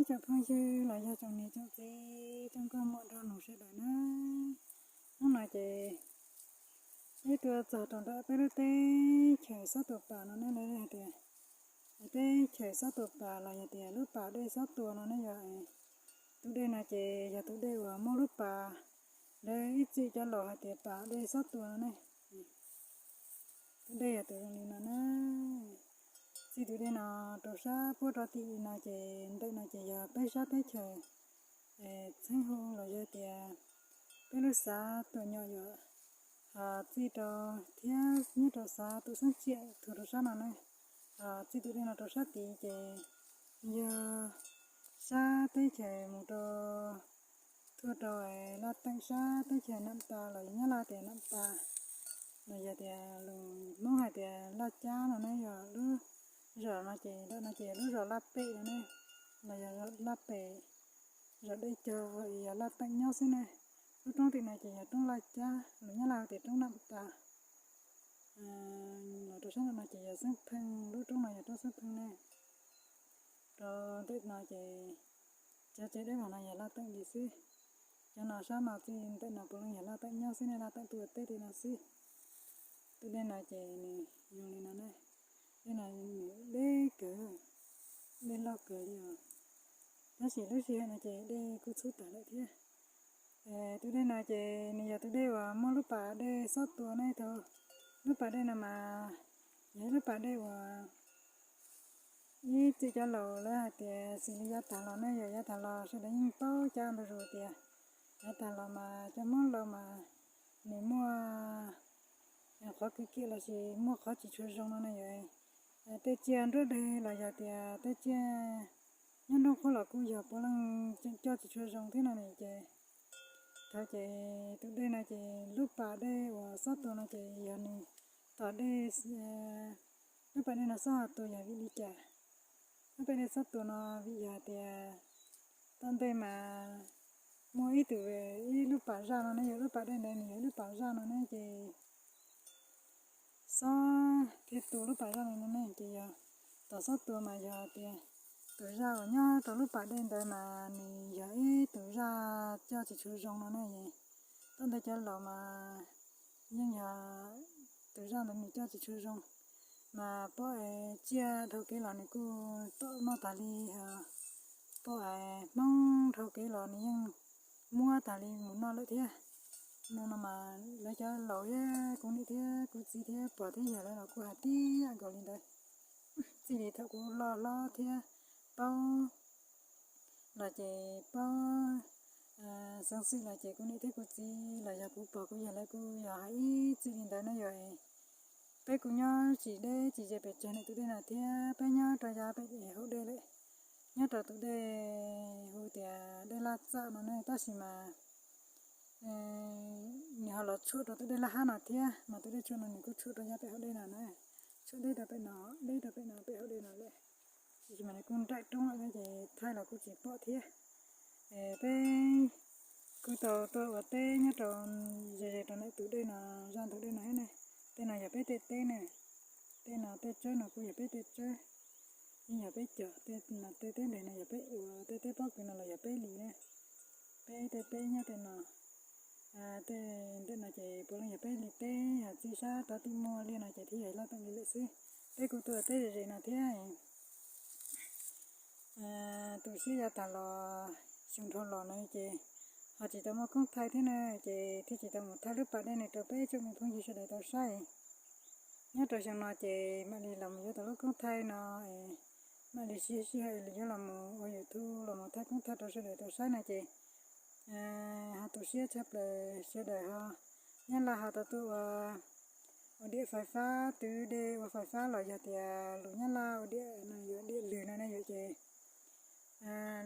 Ib tsoom phooj ywg los yog tsoom niam tsoom txiv tsoom nkauj muam nraug nus sawv daws na, hnub no ces peb tuaj txog rau ntawm peb lub teb chaws Xob Tuas Pas no ne, lawv hais tias teb chaws Xob Tuas Pas los yog tias lub pas dej Xob Tuas no ne yog. Tus dej no ces yog tus dej uas muaj lub pas lawv ib txwm cov laus hais tias pas dej Xob Tuas no ne. Tus dej yog tus zoo li no na. Txij tus dej no rau sab puab rov tim no ces ntawm no ces yog peb sab teb chaws txheeb hu los yog tias peb lub xav Tuam Nyom yom. Ho txij rau thiab nyob rau xav Tuam Xeeb Tsiam thuam rau sab no ne. Ho txij tus dej no rau sab tid ces yog sab teb chaws mus rau thuam rau Laj Teem sab teb chaws Nam Tas los yog Nyab Laj tias Nam Tas, los yog tias lus Hmoob hais tias Laj Cab no ne. Yog lub zos no ces ntawm no ces yog lub zos Laj Pem no ne, los yog Laj Pem, zos Dej Cog, yog Laj Teem nyob xwb ne. Lub roob tim no ces yog roob Laj Cab, lus Nyab Laj hu tias roob Nam Tas. Los rau sab ntawm no ces yog Xeeb Pheej, lub roob no yog roob Xeeb Pheej ne. Rau ntawm no ces cov tsev dawb vog no yog Laj Teem li xwb. Cov no sab no txij ntawm no puav leej yog Laj Teem nyob xwb ne, Laj Teem tuaj teb li no xwb. Tus dej no ces nws zoo li no ne. Dej no nws deb kawg, dej loj kawg li os. Tab sis lub sij hawm no ces dej kuj txhub tag lawm thiab. Tus dej no ces nws yog tus dej uas muaj lub pas dej Xob Tuas ne. Thaum lub pas dej no mas yog ib lub pas dej uas ib txwm cov laus lawv hais tias xws li yav tag los ne, yog yav tag los sawv daws yeej paub cab ntau zus tias yav tag los mas cov Hmoob laus mas nws muaj qhov kwv kiam lossis muaj qhov tsis tshua zoo no ne yom. Tej tsiaj nruab deg los yog tias tej tsiaj nyob nroog qhuab los kuj yog puav leej tseem coj tsis tshua zoo thiab no ne ces thaum ces tus dej no ces lub pas dej uas Xob Tuas no ces yog nws tom dej, lub pas dej no Xob Tuas yog vim li cas? Lub pas dej Xob Tuas no vim yog tias tom ntej mas muaj ib tug, ib lub pas zaj no ne, yog lub pas dej ntawd nws yog ib lub pas zaj no ne ces Xob thiaj tu lub pas zaj no no ne ces yog tom Xob Tuas mas yog tias tus zaj uas nyob rau lub pas dej ntawd mas nws yog ib tus zaj coj tsis tshua zoo no ne. Tom ntej cov laus mas yeej yog tus zaj ntawd nws coj tsis tshua zoo, mas pob es tsiaj dhau kev los nws kuj tom noj tag li, pob es Hmoob dhau kev los nws yeej muab tag li mus noj lawm thiab. No no mas lawv cov laus thiab kuv niam thiab kuv txiv thiab pog thiab yawg lawv los kuj hais tiag nkaus li ntawd. Txij li thaum kuv loj hlob thiab paub los ces paub xeeb xwm los ces kuv niam thiab kuv txiv los yog kuv pog kuv yawg lawv kuj yog hais ib txwm li ntawd no yom. Peb kuj nyob tsis deb tsis ze pes tsawg ntawm tus dej no thiab, peb nyob rau yav pem hauv dej lawm, nyob rau tus dej hu tias dej Laj Txam no ne, tab sis mas nws ho los tshuam rau tus dej Laj Hab no thiab, mas tus dej tshuam no nws kuj tshuam rau yav pem hauv dej no na, tshuam deb rau pem no, deb rau pem no pem hauv dej no lawm. Tiam sis mas nws kuj nraim roob lawm ces thaij los kuj tsis pom thiab. Peb kuj tau tuaj ua teb nyob rau ze ze rau ntawm tus dej no, zaj ntug dej no thiab ne. Tej no yog peb tej teb ne, tej no tej tsawb no kuj yog peb tej tsawb, yeej yog peb cog, tej teb nplej no yog peb ua, tej teb pob kws no los yog peb li na. Peb tej teb nyob tej no, tej ntawm no ces puav leej yog peb li teb, yog txij sab rov tim muaj liaj no ces thiaj yog Laj Teem li lawm xwb. Peb kuj tuaj teb ze ze no thiab. Tu siab yav tag los xyoo dhau los no ces ho tsis tau muaj koob thaij thiab na, ces thiaj tsis tau mus thaij lub pas dej no rau peb tsoom me phooj ywg sawv daws tau saib. Nyob rau xyoo no ces mam li los mus yuav tau lub koob thaij no, mam li sib sij hawm yuav los mus ua YouTube los mus thaij koob thaij rau sawv daws tau saib no ces ho tu siab tshaj plaws sawv daws ho, Nyab Laj ho tau tuaj ua, ua diam fais fab twv dej ua fais fab los yog tias lus Nyab Laj ua diam no yog diam lwg no ne yom ces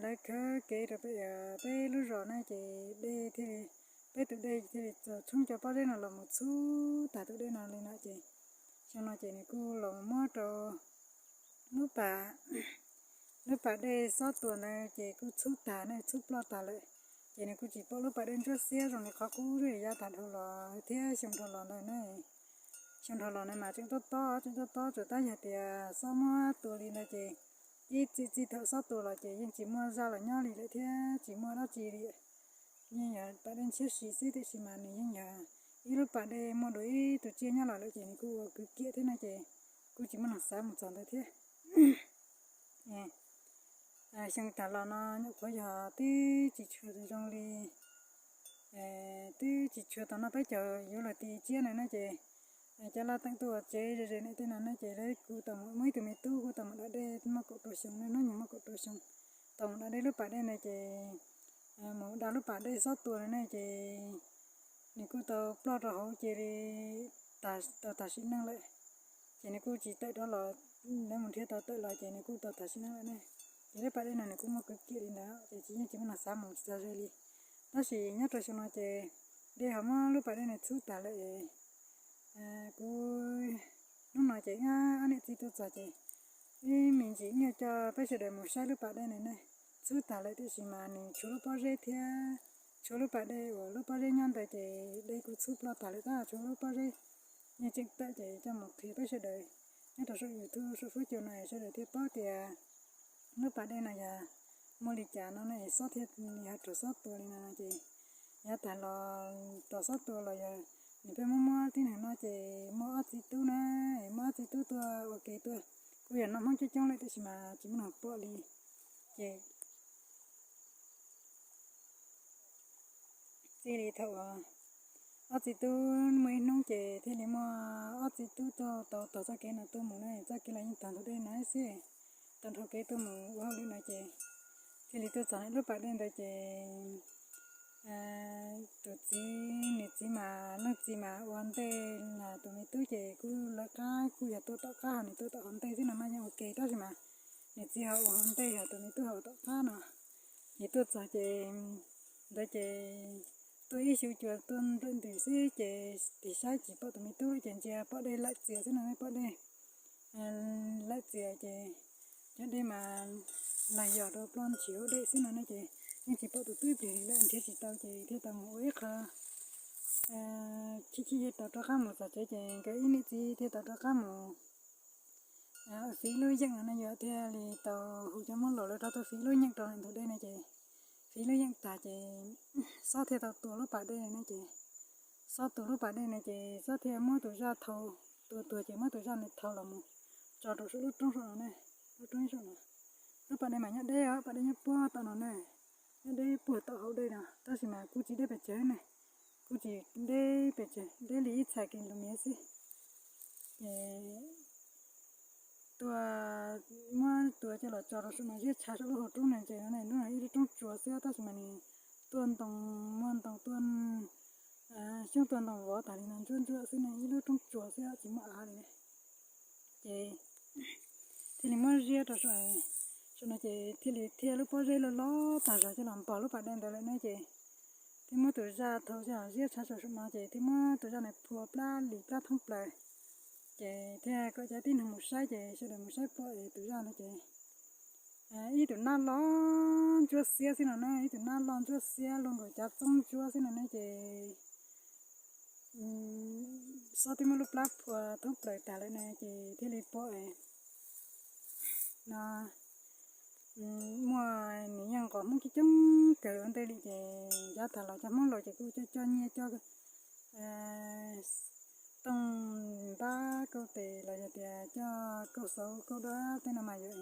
lawv khawb kev rau peb, peb lub zos na ces dej thiaj li, peb tus dej thiaj li txawm tshoob cov pob zeb no los mus txhub tag tus dej no li no ces xyoo no ces nws kuj los muab rau lub pas, lub pas dej Xob Tuas ntawd ces kuj txhub tag na, txhub ploj tag lawm. Ces nws kuj tsis pom lub pas dej ntsuab xiab zoo li qhov qub yav tag dhau los thiab xyoo dhau los ntawd na. Xyoo dhau los ntawd mas tseem tob tob, tseem tob tob tsuas tab yog tias xob muab tua li ntawd ces ib txij txij thaum xob tua los ces yeej tsis muaj zaj los nyob li lawm thiab tsis muaj dab tsi li. Yeej yog pas dej ntshiab si xwb tiam sis mas nws yeej yog ib lub pas dej muaj dua ib tug tsiaj nyob los lawm ces nws kuj ua kwv kiam thiab no ces kuj tsis muaj neeg xav mus txog ntawd thiab. Xyoo tag los no nyuam qhuav yog twb tsis tshua zoo li, twb tsis tshua tau noj peb caug yuav luag ti tsiab na no ces cov laj teem tuaj ua tsev ze ze ntawm tej no no ces lawv kuj tau muaj ib tug me tub kuj tau mus da dej muaj kaum rau xyoo, hnub nyoog muaj kaum rau xyoo, tau mus da dej lub pas dej ntawd ces mus da lub pas dej xob tua na ces nws kuj tau ploj rau hauv cia li tau tag sim neej lawm. Ces nws kuj tsis tawm rov los, lawv mus nrhiav tau tawm los ces nws kuj tau tag sim neej lawm ne. Ces lub pas dej no nws kuj muaj kwv kiam li ntawd ces tsis yeej tsis muaj neeg xav mus txog ze li. Tab sis nyob rau xyoo no ces dej ho muab lub pas dej no txhub tag lawm. Kuv hnub no ces ob niam txiv tuaj txog ces ib me ntsis nyuaj coj peb sawv daws mus saib lub pas dej no ne. Txhub tag lawm tiam sis mas nws tshuav lub pob zeb thiab tshuav lub pas dej uas lub pob zeb nyob ntawd ces dej kuj txhub ploj tag lawm tab tshuav lub pob zeb yeej tseem tawm ces coj mus qhia peb sawv daws nyob rau saum YouTube saum fuab cua no sawv daws thiaj paub tias lub pas dej no yog muaj li cas no ne, xob thiaj yog rau xob tua li no no ces yav tag los rau xob tua los yog nws pheej muab muab tib neeg no ces muaj ob txiv tub na, muaj ob txiv tub tuaj ua ke tuaj, kuj yog noj Hmoob coob coob lawm tiam sis mas tsis muaj neeg pom li. Ces txij li thaum ob txiv tub muaj ib hnub ces thiaj li muaj ob txiv tub tuaj tau taug txoj kev no tuaj mus na, txoj kev los yeej taug ntug dej no xwb, taug nrho kev tuaj mus ua hauj lwm no ces thiaj li tuaj txog lub pas dej ntawd ces tus txiv, nws txiv mas leej txiv mas ua ntej tus me tub ces kuj lawv qab kuj yog tuaj tom qab ho nws tuaj tom hauv ntej xwb no mas yeej ua ke tab sis mas nws txiv ho ua hauv ntej ho tus me tub ho ua tom qab no. Ces tuaj txog ces ntawd ces tuaj ib xyu cua tuaj nplawm ntws xwb ces tig saib tsis pom tus me tub lawm ces ntsia pom dej lawm txias xwb no, pom dej lawm txias ces cov dej mas lag yos rau ploj nthis hauv dej xwb no ne ces yeej tsis pom tus tub ib pliag li lawm, nrhiav tsis tau ces thiaj tau mus ua ib qho chim chim rau rov qab mus txog tsev ces nkawd ib niam txiv thiaj tau rov qab mus fiv lub yeej no ne, yog thiaj li tau hu cov Hmoob laus lawv rov tuaj fiv lub yeej rau ntug dej no ces fiv lub yeej tag ces xob thiaj tau tua lub pas dej no ces xob tua lub pas dej no ces xob thiaj muab tus zaj thau, tua tuag ces muab tus zaj no thau los mus tso rau saum lub roob saum no ne, lub roob saum no. Lub pas dej mas nyob deb, pas dej nyob puag tom no ne, nyob deb puag tom hauv dej no tab sis mas kuj tsis deb pes tsawg ne, kuj tsis deb pes tsawg, deb li ib txhais kilomev xwb. Ces tua, muab tua coj los tso rau saum no ziab tshav saum lub hauv roob no ces no ne, lub no ib lub roob tsua xwb tab sis mas nws tuaj ntoo, muaj ntoo tuaj xyoob tuaj ntoo vov tas li no ntsuab ntsuab xwb ne, ib lub roob tsua xwb tsis muaj av li ne. Ces thiaj li muab ziab rau saum no ces thiaj li thiaj lub pob zeb loj loj tag zog coj los npog lub pas dej ntawd lawm ne ces thiaj muab tus zaj thau coj los ziab tshav saum saum no ces thiaj muab tus zaj no phua plab li plab thoob plaws. Ces thiaj kom cov tib neeg mus saib ces sawv daws mus saib pom tus zaj no ces ib tus nab loj ntsuab xiab xwb no ne, ib tus nab loj ntsuab xiab luaj nkaus cov txoob ntsuab xwb no ne ces xob twb muab lub plab phua thoob plaws tag lawm ne ces thiaj li pom no muaj nws yeej nqos Hmoob coob coob kawg ua ntej li ces yav tag los cov Hmoob laus ces kuj coj coj nyiaj coj tooj npab kauj tes los yog tias coj kauj xauv kauj dab tej no mas yog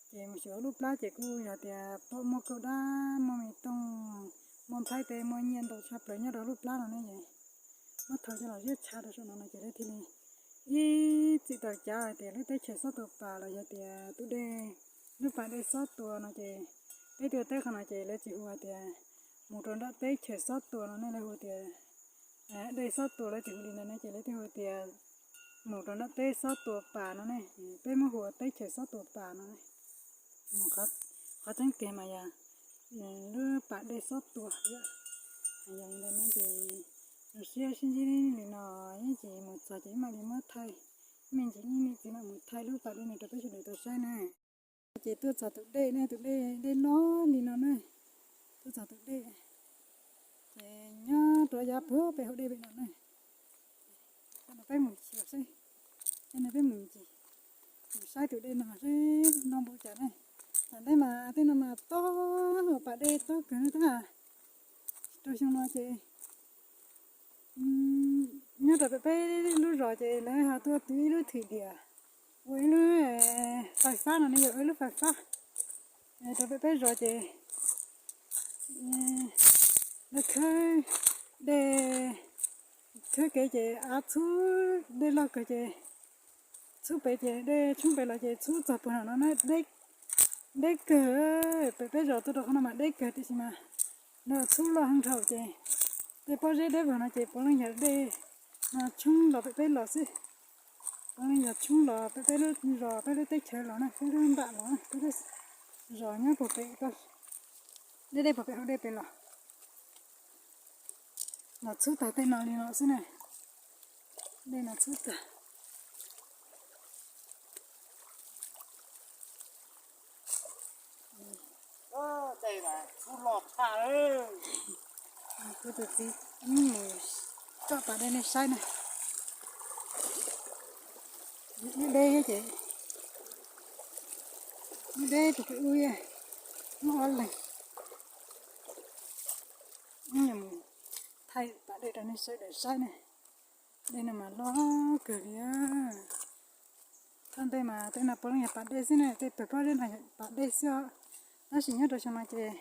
ces mus xyuas lub plab ces kuj yog tias pom muaj kauj dab, muaj me tooj, muaj nplhaib teb, muaj nyiaj ntau tshaj plaws nyob rau lub plab no ne. Muab thau coj los ziab tshav rau saum no no ces lawv thiaj li ib txwm tau cav hais tias lub teb chaws xob tua pas los yog tias tus dej, lub pas dej xob tua no ces peb tuaj teb qhov no ces lawv tsis hu hais tias mus rau nram teb chaws xob tua no ne, lawv hu tias dej xob tua, lawv tsis hu li ntawd ne ces lawv thiaj hu tias mus rau nram teb xob tua pas no ne. Peb muab hu ua teb chaws xob tua pas no ne. Qhov tseeb tiag mas yog lub pas dej xob tua. Yog li ntawd no ces zoo siab sib ntsib li no, ib tsam mus txog ces mam li muab thaij, me ntsis ib niam txiv mam mus thaij lub pas dej no rau peb sawv daws tau saib na. Ces tuaj txog tus dej ne, tus dej dej loj li no ne, tuaj txog tus dej ces nyob rau yav puag pem hauv dej pem no ne. Peb mus xyuas seb, peb mus ncig, Saib tus dej no seb no npaum cas ne. Tam ntej mas tej no mas tob, pas dej tob kawg na tab. Rau xyoo no ces nyob rau peb, peb lub zos ces lawv ho tuaj twv ib lub thwm diam, ua ib lub fais fab no ne, yog ua ib lub fais fab rau peb, peb zos ces lawv khawb dej, khawb kev ces av txhub, dej loj kawg ces txhub pem ces dej tshoob pem los ces txhub txog puag no no na, deb kawg. Pem peb zos tuaj rau qhov no mas deb kawg tiam sis mas lawv txhub loj heev dhau ces tej pob zeb dawb vog no ces puav leej yog dej no tshoob los pem peb los xwb. Puav leej yog tshoob los pem peb lub zos, peb lub teb chaws los na, peb lub nram los na, peb lub zos nyob puag pem, deb deb puag pem hauv dej pem los. Los txhub tag tej no li no xwb na. Dej no txhub tag. Kuv tus txiv mus tsom pas dej nej saib na. Lub deb ces, lub deb tus pem ub, muaj ob leeg. Mus thaij pas dej rau nej sawv daws saib ne. Dej no mas loj kawg li. Thaj ntej mas tej no puav leej yog pas dej xwb ne, tej pawg pob zeb no yog pas dej xwb os. Tab sis nyob rau xyoo no ces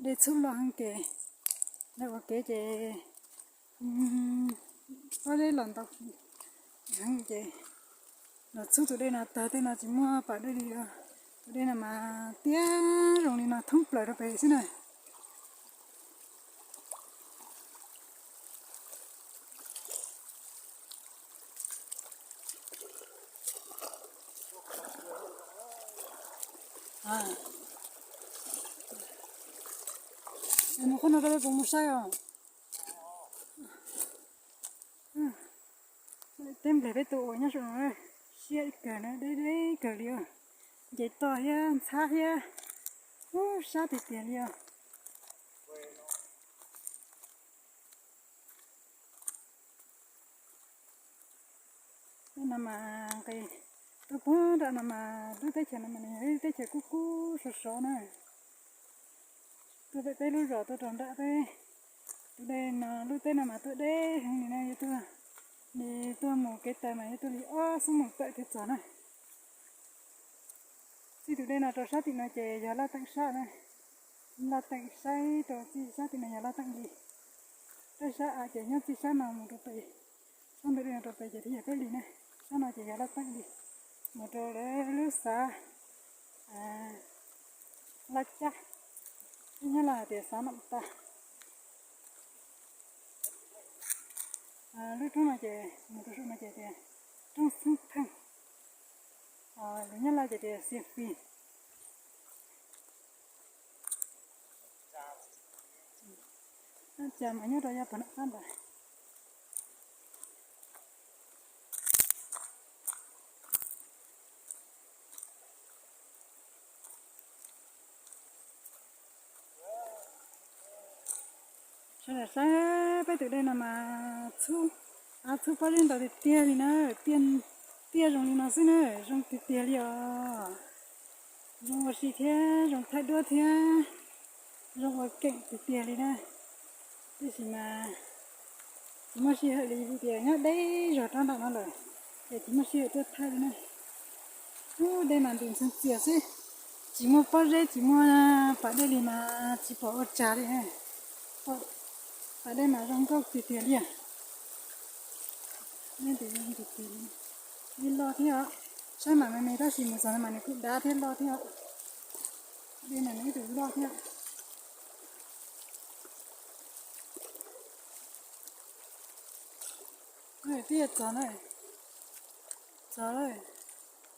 dej txhub loj heev ces lawv ua kev ces pob zeb los ntau heev ces los txhub tus dej no tag tej no tsis muaj pas dej li os. Tus dej no mas tiaj zoo li no thoob plaws rau pem xwb na. Mus qhov no rau puas mus saib os? Teb nplej peb tus uas nyob saum no siab kawg na, deb deb kawg li os. Nce toj thiab ntxhab thiab, ub sab tiag tiag li os. Tej no mas nqis tuaj puag nram no mas lub teb chaws no mas nws yog ib lub teb chaws kub kub sov sov na. Tuaj pem peb lub zos tuaj rau nram peb tus dej no, lub teb no mas tuaj deb heev li na, yuav tuaj li tuaj mus kev taw mas yuav tuaj li ob xuab moos tawm thiaj txog na. Txij tus dej no rau sab tim no ces yog laj teem sab na. Laj teem saib rau txij sab tim no yog laj teem li. Tej sab av ces nyob txij sab no mus rau pem, sab ntug dej no rau pem ces thiaj yog peb li na. Sab no ces yog laj teem li, mus rau lawv lub xav Laj Cab, lub Nyab Laj hais tias xav Nom Tas. Lub roob no ces mus rau saum no ces tias roob Xeeb Theej, lus Nyab Laj ces tias Xia Fis. Cas mas nyob rau yav puag nram qab ntawd. Sawv daws saib peb tus dej no mas txhub, av txhub pob zeb ntau tiag tiag li na, tiaj zoo li no xwb na, zoo tiag tiag li os. Zoo ua si thiab zoo thaij duab thiab zoo ua keem tiag tiag li na. Tiam sis mas tsis muaj sij hawm li vim tias nyob deb zog rau nram no lawm, ces tsis muaj sij hawm tuaj thaij li na. Ub, dej mas ntim ntxhee txias xwb, tsis muaj pob zeb tsis muaj pas dej li mas tsis pom ua tsag li. Pas dej mas zoo nkauj tiag tiag li. Ib loj thiab os, saib mas me me tab sis mus txog no mas nws kuj dav thiab loj thiab os. Dej mas nws ib tug loj thiab. Twb txog na, txog lawm.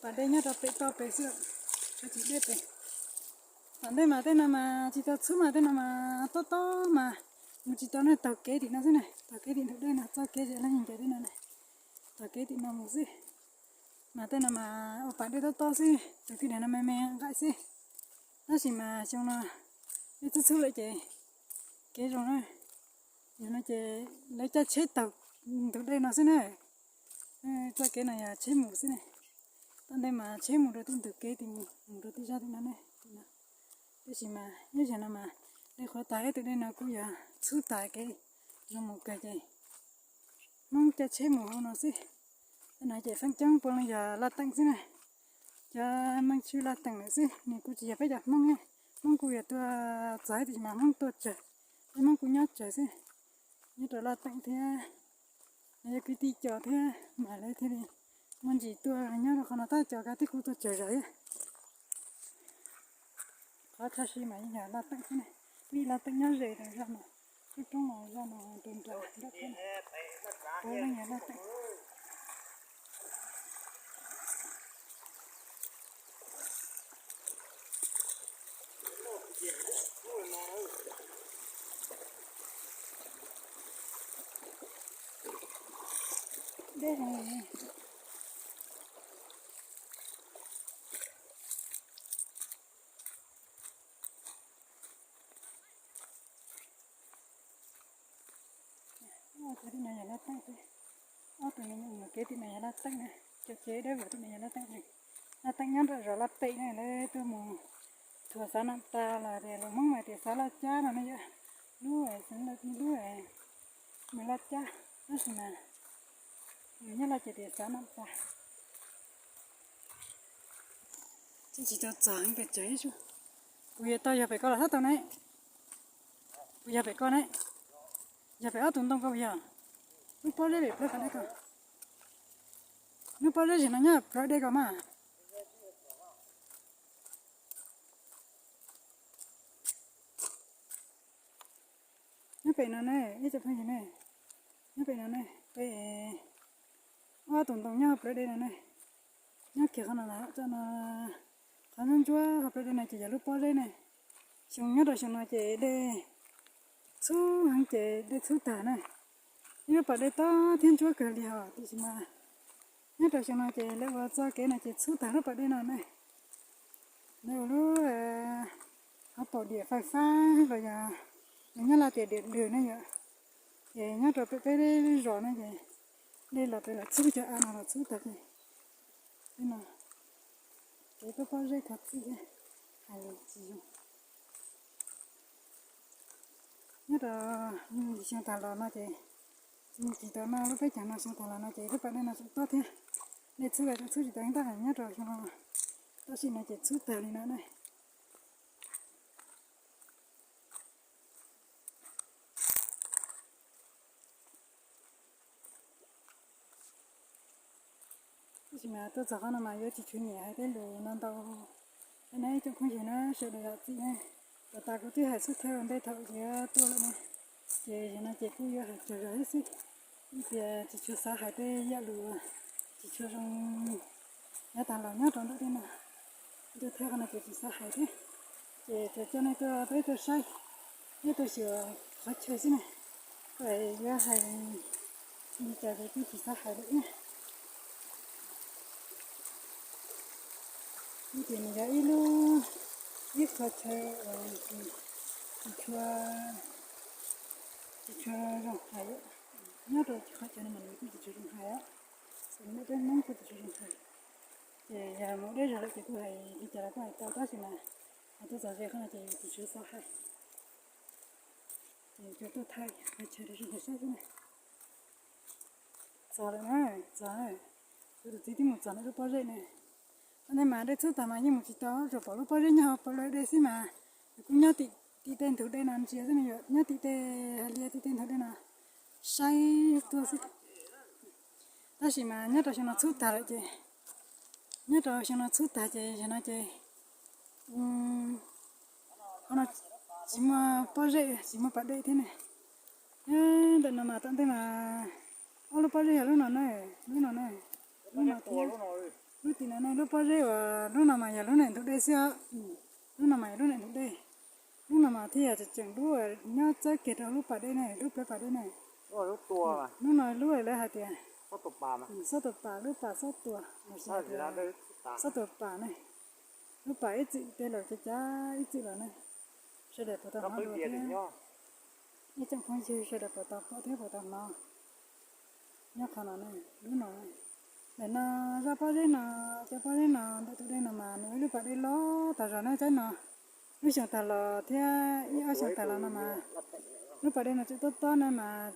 Pas dej nyob rau pem toj pem xwb, tsis deb pem. Tom ntej mas tej no mas tsis tau txhub mas tej no mas tob tob mas mus tsis tau na, taug kev tim no xwb na, taug kev tim ntug dej no txoj kev zem leej nce tej no na, taug kev tim no mus xwb. Mas tej no mas ua pas dej tob tob xwb, tus kwj deg no me me nqaim xwb. Tab sis mas xyoo no dej txhub txhub lawm ces kev zoo na. Yog no ces lawv caij tsheb taug ntug dej no xwb na. Txoj kev no yog tsheb mus xwb na. Tau ntej mas tsheb mus rau tim ntug kev tim mus, mus rau tim zaj tim no ne. Tab sis mas nyob zaum no mas dej qhuav tas, ib tus dej no kuj yog txhub tas kev zoo mus kawg ces Hmoob caij tsheb mus hauv no xwb. Tej no ces feem coob puav leej yog laj teem xwb na. Cov Hmoob tshwj laj teem lawm xwb, nws kuj tsis yog peb cov Hmoob ne. Hmoob kuj yog tuaj txog tiam sis mas Hmoob tuaj tsawg, peb Hmoob kuj nyob tsawg xwb. Nyob rau laj teem thiab, nws yog kwv tij coj thiab mas lawv thiaj li muaj ntsis tuaj nyob rau qhov no tab cov kab tib kuj tuaj tsawg zog thiab. Qhov tshaj siv mas yeej yog laj teem xwb ne. Vim laj teem nyob ze rau zaj no, lub roob no zaj no rau nram nram thiab, puav leej yog laj teem. Dej heev. Ob tug tim no yog laj teem, ob tug me nyuam mus kev tim no yog laj teem na, cov kev dawb vog tim no yog laj teem. Laj teem nyob nram zos laj pem na, lawv tuaj mus thuam xav nam tas los tias lus Hmoob mas tias xav laj cab no ne yom, lub xeev lub mus laj cab, tab sis mas nws nyob laj ces tias xav nam tas. Tsis tau txog pem tsev ib tsam, kuv yuav tau yog pem ko los thab tau ne. Kuv yog pem ko ne, yog pem ob tug ntoo ko puas yog? Lub pob zeb pem plawv dej ko, lub pob zeb zim no nyob plawv dej ko mas. Nyob pem no ne, ib tsoom phooj ywg ne, nyob pem no ne, pem ob tug ntoo nyob hauv plawv dej no ne, nyob kiag qhov no lawm, qhov ntsuab ntsuab hauv plawv dej no ces yog lub pob zeb ne. Xyoo nyob rau xyoo no ces dej txhub heev ces dej txhub tag na. Ib lub pas dej tob thiab ntsuab kawg li hos tiam sis mas nyob rau xyoo no ces lawv ua txoj kev no ces txhub tag lub pas dej no ne. Lawv ua lub qhov paus diam fais fab los yog nws nyob laj tias diam dwg ne yom. Ces nyob rau peb peb zos no ces dej los pem los txhub cov av no los txhub tag ces no kev pob pob zeb thov txim thiab, hais lus tsis zoo. Nyob rau xyoo tag los no ces tsis tau noj lub teb chaws no, xyoo tag los no ces lub pas dej no tseem tob thiab, dej txhub los tseem txhub tsis tau tab nyob rau xyoo no, tab sis no ces txhub tag li no ne. Tab sis mas tuaj txog qhov no mas yuav tsis tshuav nyiam hais tej lus no ntau. Ib tsoom phooj ywg na sawv daws zam txim ne, puag ta kuv twb hais xub thawj ua ntej thaum yuav tuaj lawm ne, ces yog no ces kuj yuav hais tsawg zog thiab xwb. Ib tias tsis tshua xav hais tej yam lus tsis tshua zoo yav tag los nyob rau ntawm tej no, tuaj thawj qhov no ces tsis xav hais thiab. Ces tsuas coj nej tuaj peb tuaj saib thiab tuaj xyuas qhov chaw xwb ne, yuav hais li cas ces kuj tsis xav hais lawm thiab. Vim tias nws yog ib lub, ib qho chaw uas tsis tshua, tsis tshua zoo hais, nyob rau qhov chaw no mas nws kuj tsis tshua zoo hais os, xws li peb Hmoob kuj tsis tshua zoo hais. Ces yog mus deb zog lawm ces kuj hais li cas los kuj hais tau tab sis mas hais tuaj txog ze qhov no ces tsis tshua xav hais. Ces tsuas tuaj thaij qhov chaw rau sawv daws saib xwb na. Txog lawm na, txog na, kuv tus txiv twb mus txog lawm lub pob zeb ne. Qhov ntawd mas dej txhub tag mas yeej mus tsis tau, tsuas pom lub pob zeb nyob hauv plawv dej xwb mas, kuj nyob tim tej ntug dej no ntsia xwb ne, nyob tim tej hais li tim tej ntug dej no saib tuaj xwb. Tab sis mas nyob rau xyoo no txhub tag lawm ces, nyob rau xyoo no txhub tag ces yog no ces qhov no tsis muaj pob zeb tsis muaj pas dej thiab ne. Ntawm no mas tom ntej mas ob lub pob zeb yog lub no na, lub no na, lub no thiab lub tim no ne, lub pob zeb uas lub no mas yog lub ntawm ntug dej xwb os. Lub no mas yog lub ntawm ntug dej, lub no mas thiaj yog tseem tseem lub nyob txawb kiag rau lub pas dej ne, lub plawv pas dej ne. Lub no lub lawv hais tias xob tua pas, lub pas xob tua, los sis hais tias xob tua pas ne. Lub pas ib txwm tej laus cav cav ib txwm los ne. Sawv daws puas tau hnov dua thiab? Ib tsoom phooj ywg sawv daws puas tau pom thiab puas tau hnov? Nyob qhov no ne, lub no ne, Ntawm no zaj pob zeb no, cov pob zeb no ntawm tus dej no mas nws ua ib lub pas dej loj tas zog na tsaib no. Lub xyoo tag los thiab ib ob xyoo tag los no mas lub pas dej no tseem tob tob na mas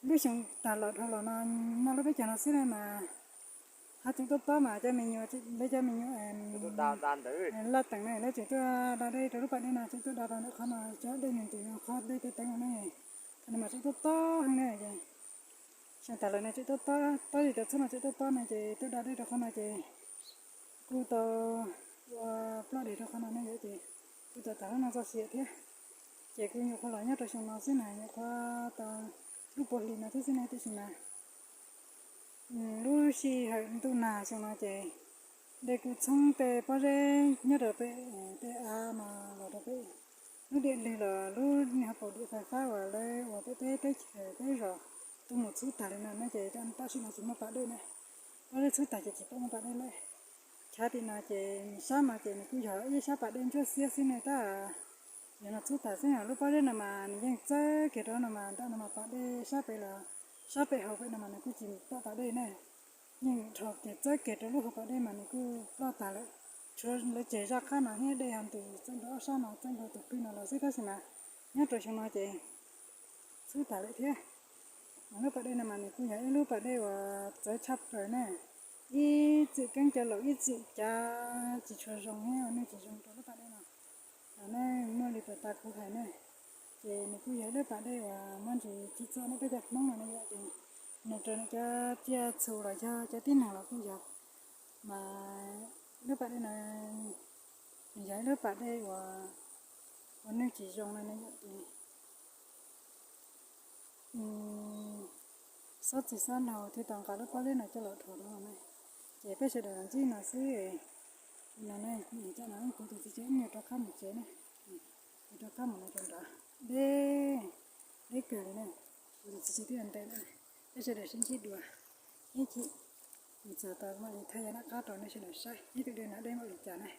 lub xyoo tag los dhau los no noj lub peb caug no xwb na mas haj tseem tob tob mas cov me nyuam, lawv cov me nyuam laj teem na lawv tseem tuaj da dej rau lub pas dej no, tseem tuaj da rau ntawm qhov no cov dej nws ntws qhov dej teeb teeb no ne. Qhov no mas tseem tob tob heev na ces xyoo tag los no tseem tob tob, tob li rau txhub no tseem tob tob na ces tuaj da dej rau qhov no ces kuj tau ua ploj dej rau qhov no ne yom ces kuj tau tag lub no txoj sia thiab. Ces kuv nyuam qhuav los nyob rau xyoo no xwb na, nyuam qhuav tau lub puav hli no thiab xwb na tiam sis mas lub sij hawm ntuj nag xyoo no ces dej kuj txhoob tej pob zeb nyob rau pem tej av no los rau pem lub diam lwg los lub niag hauv paus diam fais fab uas lawv uas peb teb chaws peb zos tuaj mus txhub tag li no ne ces tam sim no tsis muaj pas dej na. Pob zeb txhub tag ces tsis pom muaj pas dej lawm. Chav tim no ces sab no ces nws kuj yog ib sab pas dej ntsuab xiab xwb ne tab yog no txhub tag xwb os. Lub pob zeb no mas nws yeej txawb kiag rau no mas nram no mas pas dej sab pem los sab pem hauv pem no mas nws kuj tsis pom pas dej na. Yeej dhos kiag txawb kiag rau lub hauv pas dej mas nws kuj ploj tag lawm. Tshuav lawv tseg zaj qab no thiab dej ho ntws txawb nkaus ob sab no txawb nkaus tus plig no los xwb tab sis mas nyob rau xyoo no ces txhub tas lawm thiab. Mas lub pas dej no mas nws kuj yog ib lub pas dej uas txawv tshaj plaws na. Ib txwm keeb cov laus ib txwm cav tsis tshua zoo thiab ua neej tsis zoo rau lub pas dej no. Los nej muaj li puas tas kuv hais ne, ces nws kuj yog ib lub pas dej uas muaj ntsis tsim txom nej peb cov Hmoob no ne yom ces nws raws nws cov tsiaj txhu los yog cov tib neeg los kuj yog. Mas lub pas dej no nws yog ib lub pas dej uas ua neej tsis zoo no ne yom ces xob txwm xob laug thiaj tau nqa lub pob zeb no coj los dhos no ne. Ces peb sawv daws los ntsib no xwb. No ne, cov no kuv tus txiv tsev wb yuav rov qab mus tsev ne, yuav rov qab mus no rau nrad. Deb, deb kawg li ne. Kuv tus txiv tsev twb yuav ntev lawm. Peb sawv daws sib ntsib dua ib chim, kuv txog tau mam li thaij yam nram qab rau nej sawv daws saib ib tug dej no deb npaum li cas ne.